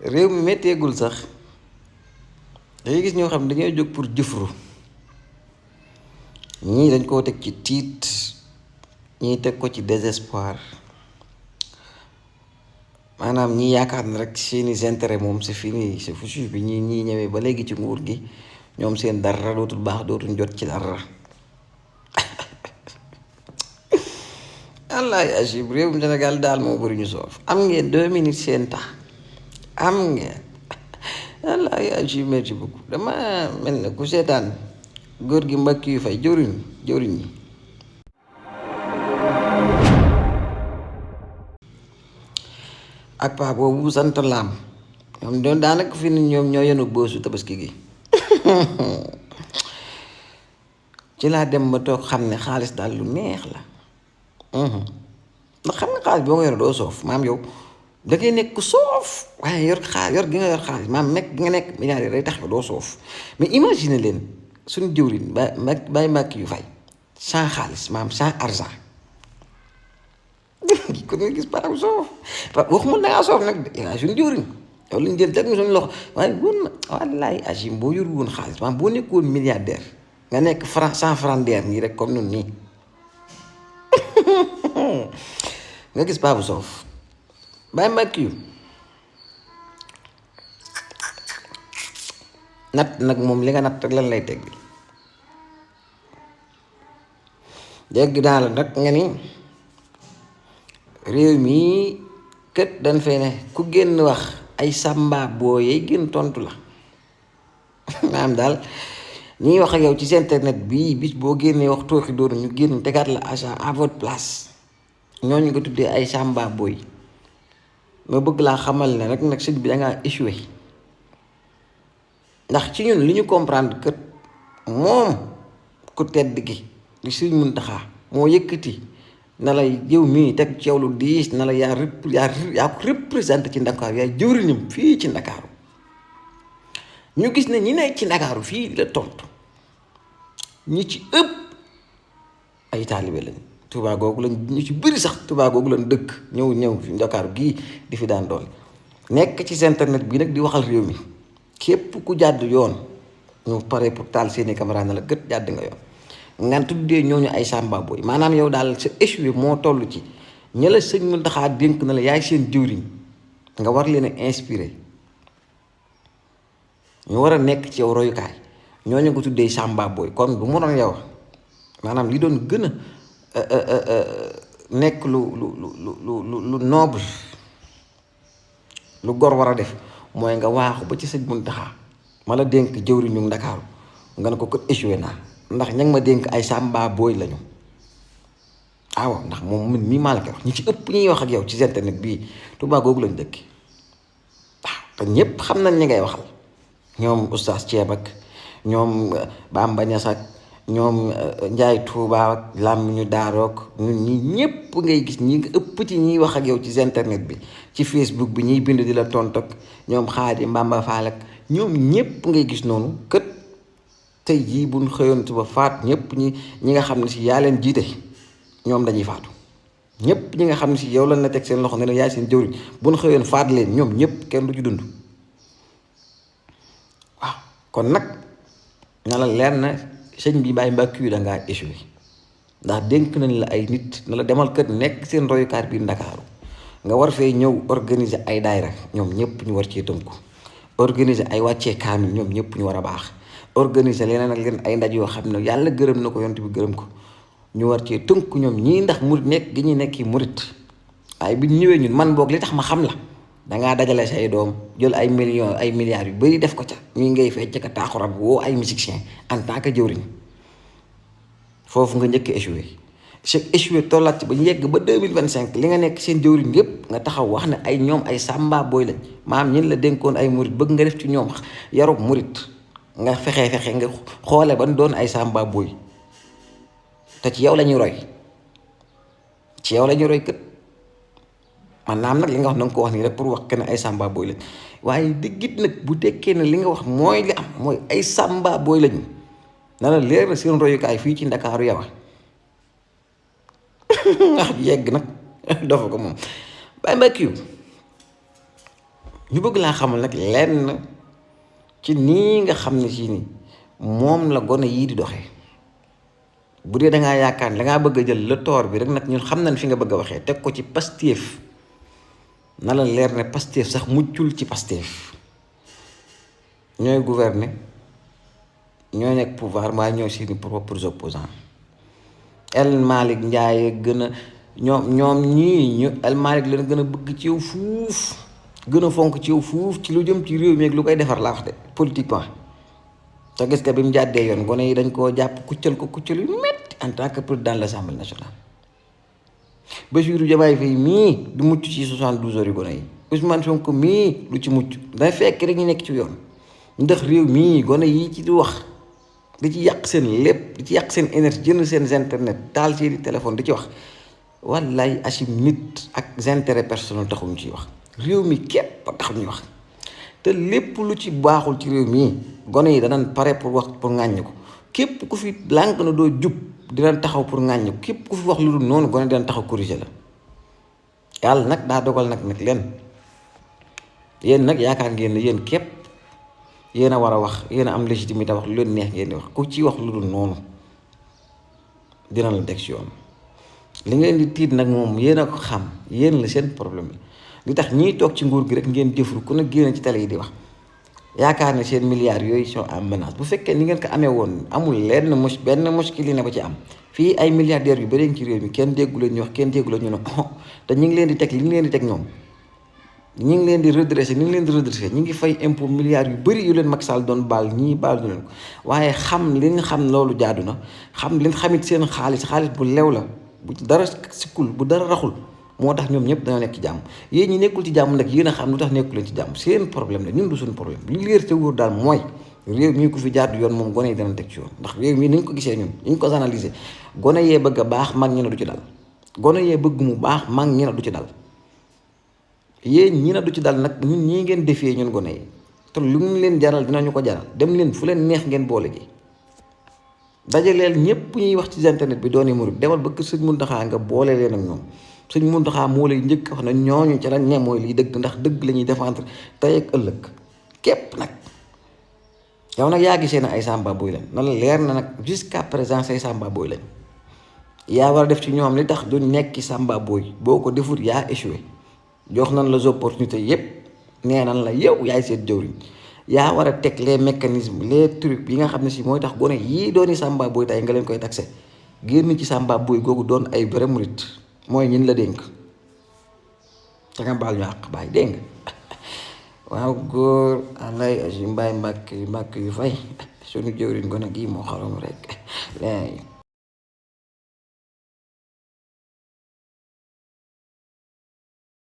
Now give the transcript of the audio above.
réew mi métteegul sax dangay gis ñoo xam ne dañoo jóg pour jëfru ñii dañ koo teg ci tiit ñii teg ko ci désespoir maanaam ñi yaakaar na rek seeni intérêt moom c'est fini c'est foutu bi ñii ñëwee ba léegi ci nguur gi ñoom seen dara dootul baax dootuñ jot ci dara. wallaay Agib réewum Sénégal daal moo bëri ñu soof am ngeen 2 minutes seen tax am ngeen wallaay Agib merci beaucoup dama mel ne ku seetaan góor gi mbakki yu fay jëwriñ ñi ak paa boobu sant laam ñoom doon daanaka fi ni ñoom ñoo yenu boosu tabaski gi ci laa dem ba toog xam ne xaalis daal lu neex la ndax xam nga xaalis boo ko yor doo soof maam yow da ngay nekk ku soof waaye yor gi nga yor xaalis maam nekk gi nga nekk milliardaire day tax doo soof mais imagine leen suñu jëwriñ bay mbàkk yu fay sans xaalis maam sans argent kon nga gis param soof waxuma dangaa soof nag de yaa suñu jëwriñ yow lañ jël teg ñu suñu loxo waaye wóor na wallaay Agim boo yor woon xaalis maam boo nekkoon milliardaire nga nekk sans franc nii rek comme nun nii nga gis baabu soof bàyyi mbàkk yu natt nag moom li nga natt rek lan lay tegg dégg naa la nag nga ni réew mi kët dañ fee ne ku génn wax ay sàmba booyee génn tontu la maanaam daal ñiy wax ak yow ci internet bii bis boo génnee wax tooxi doonu ñu génn tegaat la à votre place ñooñu nga tuddee ay sàmba booy ma bëgg laa xamal ne rek nag sëñ bi dangaa échoué ndax ci ñun li ñu comprendre kët moom ku tedd gi di Sëriñ Muntaxa moo yëkkati na la yow mii teg ci yow lu diis na la yaa ko représenté ci Ndakaaru yaay jëwriñam fii ci Ndakaaru ñu gis ne ñi nekk ci Ndakaaru fii la tontu ñi ci ëpp ay taalibe lañ Tuubaa googu lañ ñu ci bëri sax Tuubaa googu lañ dëkk ñëw fi Ndakaaru gii di fi daan doon nekk ci internet bi nag di waxal réew mi képp ku jàdd yoon ñu pare pour taal seeni caméra na la gët jàdd nga yoon nga tuddee ñooñu ay sàmba booy maanaam yow daal sa échoué moo toll ci ña la sëñ Muntaxa dénk na la yaay seen jëwriñ nga war leen a inspiré ñu war a nekk ci yow royukaay ñooñu ko tuddee sàmba booy kon bu mu doon yow maanaam li doon gën a nekk lu noble lu gor war a def mooy nga waaxu ba ci sëñ Muntaxa ma la dénk jëwriñu Ndakaaru nga ne ko échoué naa ndax ña nga ma dénk ay sàmba booy lañu waaw ndax moom man mii maa la koy wax ñi ci ëpp ñuy wax ak yow ci internet bii Tuubaa googu lañ dëkk waaw te ñépp xam nañ ñi ngay waxal ñoom oustaz Ceeb ak ñoom Bamba Ñas ak ñoom Njaay Tuubaa ak làmmiñu daarook ñun ñi ñépp ngay gis ñi nga ëpp ci ñiy wax ak yow ci internet bi ci Facebook bi ñiy bind di la tontu ak ñoom Xaadi Mbamba Faal ak ñoom ñépp ngay gis noonu kët tey jii buñ xëyoon suba faat ñépp ñi nga xam ne si yaa leen jiite ñoom dañuy faatu ñépp ñi nga xam ne si yow lan la teg seen loxo ne la yaay seen jëwriñ buñ xëyoon faat leen ñoom ñépp kenn du ci dund waaw kon nag na la leer na sëñ bi Baye Mbacke yu dangaa échoué ndax dénk nañ la ay nit na la demal kër nekk seen royukaay biir Ndakaaru nga war fee ñëw organiser ay daayra ñoom ñépp ñu war cee tënku organiser ay wàccee kaamil ñoom ñépp ñu war a baax organiser leneen ak leen ay ndaj yoo xam ne yàlla gërëm na ko yonent bi gërëm ko ñu war cee tënku ñoom ñii ndax murit nekk gi ñuy nekki murit waaye bi ñu ñëwee ñun man boog li tax ma xam la dangaa dajale say doom jël ay millions ay milliards yu bari def ko ca ñuy ngay fecc ka taaxurab woo ay musiciens en tant que jëwriñ foofu nga njëkk échoué tollaat ci ba ñu yegg ba 2025 li nga nekk seen jëwriñ yépp nga taxaw wax ne ay ñoom ay sàmba booy lañ maam ñin la dénkoon ay murit bëgg nga def ci ñoom yarub murit nga fexe nga xoole ban doon ay sàmba booy te ci yow la ñuy roy kët man naam nag li nga wax danga ko wax nii rek pour wax kenn ay sàmba booy lañ waaye diggit nag bu tekkee ne li nga wax mooy li am mooy ay sàmba booy lañu na la leer na seen royukaay fii ci Ndakaaru yow wax yegg nag dafa ko moom Baye Mbacke ñu bëgg laa xamal nag lenn ci nii nga xam ne si ni moom la gone yii di doxee. bu dee da ngaa yaakaar ne da ngaa bëgg a jël le tort bi rek nag ñun xam nañ fi nga bëgg a waxee teg ko ci Pastef na la leer ne Pastef sax muccul ci Pastef ñooy gouverner ñooy nekk pouvoir waaye ñooy seeni propres opposants El Malick Ndiaye gën a ñoom ñii ñu El Malick leen gën a bëgg ci yow fuuf gën a fonk ci yow fuuf ci lu jëm ci réew mi ak lu koy defar laa wax de politiquement. te gis nga bi mu jàddee yoon gone yi dañ koo jàpp kuccal yu métti en tant que président de l'Assemblée nationale. Bassirou Diomaye Faye mii du mucc ci 72 heures yu gone yi Ousmane Sonko mii du ci mucc day fekk rek ñu nekk ci yoon ndax réew mii gone yi ci di wax di ci yàq seen lépp di ci yàq seen énergie jënd seen internet taal seeni téléphone di ci wax wallaay asim nit ak intérêt personnel taxuñ ciy wax réew mi képp tax ñuy wax. te lépp lu ci baaxul ci réew mii gone yi danañ pare pour wax pour ŋàññ ko képp ku fi lànk na doo jub dinañ taxaw pour ŋàññ ko képp ku fi wax lu dul noonu gone dinañ taxaw corriger la yàlla nag daa dogal nag leen yéen nag yaakaar ngeen ne yéen képp yéen a war a wax yéen a am légitimité wax lu leen neex ngeen di wax ku ci wax lu dul noonu dina la teg ci yoon li ngeen di tiit nag moom yéen a ko xam yéen la seen problème la li tax ñiy toog ci nguur gi rek ngeen jëfru ku ne génn ci télé yi di wax yaakaar ne seen milliards yooyu sont en menace bu fekkee ni ngeen ko amee woon amul lenn benn muskili na ba ci am fii ay milliardaires yu bëri ci réew mi kenn déggu leen ñu wax kenn déggu leen ñu ne te ñu ngi leen di teg li ñu leen di teg ñoom ñu ngi leen di redressé ñu ngi fay impôt milliards yu bëri yu leen Macky Sall doon baal ñii baal ñu leen ko waaye xam li nga xam loolu jaadu na xam li xamit seen xaalis bu lew la bu dara sikkul bu dara raxul moo tax ñoom ñëpp dañoo nekk ci jàmm yéen ñi nekkul ci jàmm nag yéen a xam lu tax nekkul leen ci jàmm seen problème la ñun du suñu problème li leer te wóor daal mooy réew mii ku fi jaar yoon moom gone yi dana teg ci yoon ndax réew mii nañ ko gisee ñun ñu ko analyser gone yee bëgg a baax mag ñi ne du ci dal gone yee bëgg mu baax mag ñi ne du ci dal yéen ñi ne du ci dal nag ñun ñii ngeen defee ñun gone yi te lu mu leen jaral dinañu ko jaral dem leen fu leen neex ngeen boole ji dajaleel ñëpp ñuy wax ci internet bi doone murid demal ba kër Sëñ Muntaxa nga boole leen ak ñoom Sëñ Muntaxa moo lay njëkk wax na ñooñu ci lañ ne mooy liy dëgg ndax dëgg la ñuy défendre tey ak ëllëg képp nag yow nag yaa gisee na ay samba boy lañ na la leer na nag jusqu'à présent say samba boy lañ yaa war a def ci ñoom li tax duñ nekki samba boy boo ko defut yaa échoué jox nañ la opportunité yépp nee nañ la yow yaay seet jëwriñ yaa war a teg les mécanismes les trucs yi nga xam ne si mooy tax gone yii dooni samba boy tey nga leen koy taxé génn ci samba boy googu doon ay vrai murit mooy ñin la dénk te nga baal ñu àq baay dégg nga waaw góor alay asi mbaay mbàkk yu fay suñu jëwriñ gone gii moo xaram rek